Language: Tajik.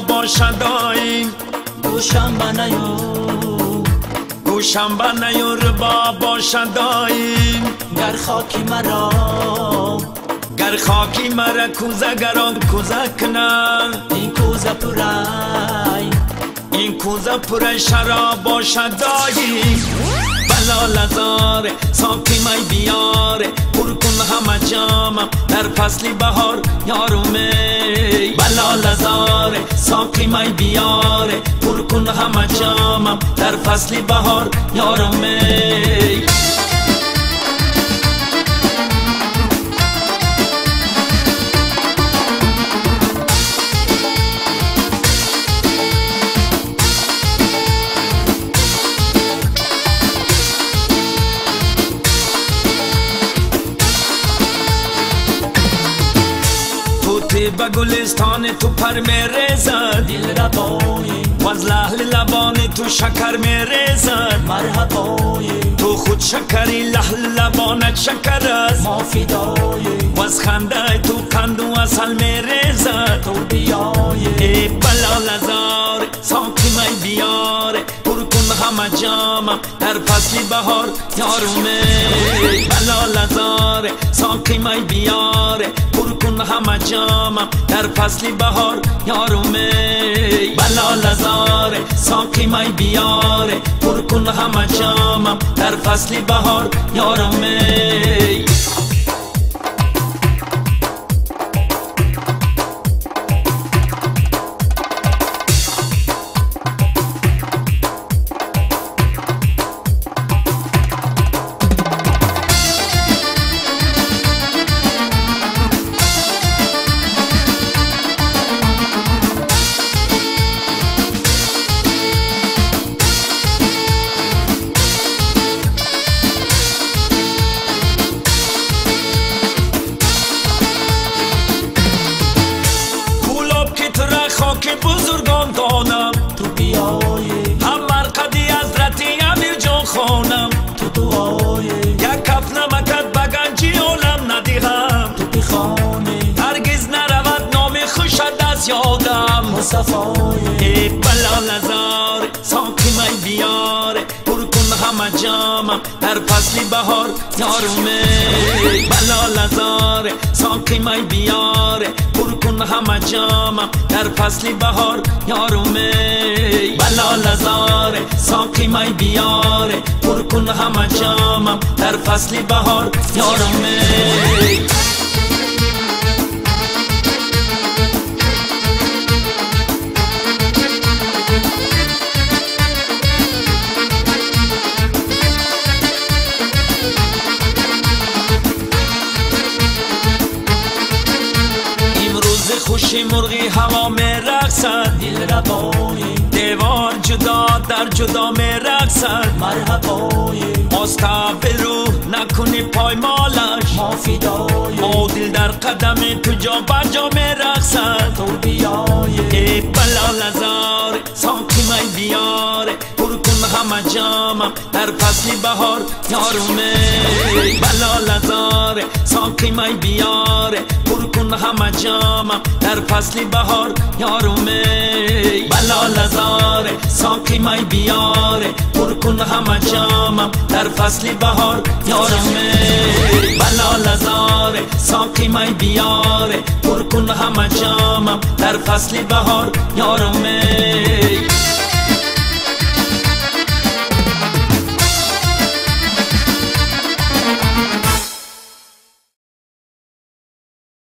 باشد دایم گوشم بنیو گوشم بنیو ربا باشد دایم گر خاکی مرا گر خاکی مرا کوزه گران کوزه کنم این کوزه پرای این کوزه پر شراب باشد دایم بلا لزاره ساقی می بیاره پر کن همه جامم در فصل بهار یارومه بلا لزاره ساقی می بیاره پر کن همه جامم در فصل بهار یارومه. به گلستان تو پر می‌ریزد دل ربایی واز لحل لبان تو شکر می‌ریزد مرحبایی تو خود شکری لحل لبانت شکر است ما فدایی واز خنده تو قند و عسل می‌ریزد تو بیایی ای بلا لزار ساقی می بیاره پر کن همه جامم در فصل بهار یارومه بلا لزاره ساقی می بیاره پر کن همه جامم در فصل بهار یارومه بلا لزاره ساقی می بیاره پر کن همه جامم در فصل بهار یارومه. خاک بزرگان دانم تو بیایی هم مرقدی حضرت امیر جان خانم تو دعایی یک کف نمکت به گنجی عالم ندیهم تو بخوانی هرگز نرود نام خوشت از یادم مصطفایی ای بلا لزار ساقی می بیاره پر کن همه جامم در فصل بهار یارومه بلا لزاره ساقی می بیاره پر کن همه جامم در فصل بهار یارومه بلا لزاره ساقی می بیاره پر کن همه جامم در فصل بهار یارومه. خوشی مرغی هوا می‌رقصد دل ربایی دیوار جدا در جدا می‌رقصد مرحبایی مستقبل رو نکنی پایمالش ما فدایی ما دل در قدم تو جا بجا می‌رقصد تو بیایی ای بلا لزار ساقی می بیاره پر کن همه جامم در فصل بهار یارومه بلا لزاره ساقی می بیاره پر کن همه جامم در فصل بهار یارومه بلا لزاره ساقی می بیاره پر کن همه جامم در فصل بهار یارومه بلا لزاره ساقی می بیاره پر کن همه جامم در فصل بهار یارومه.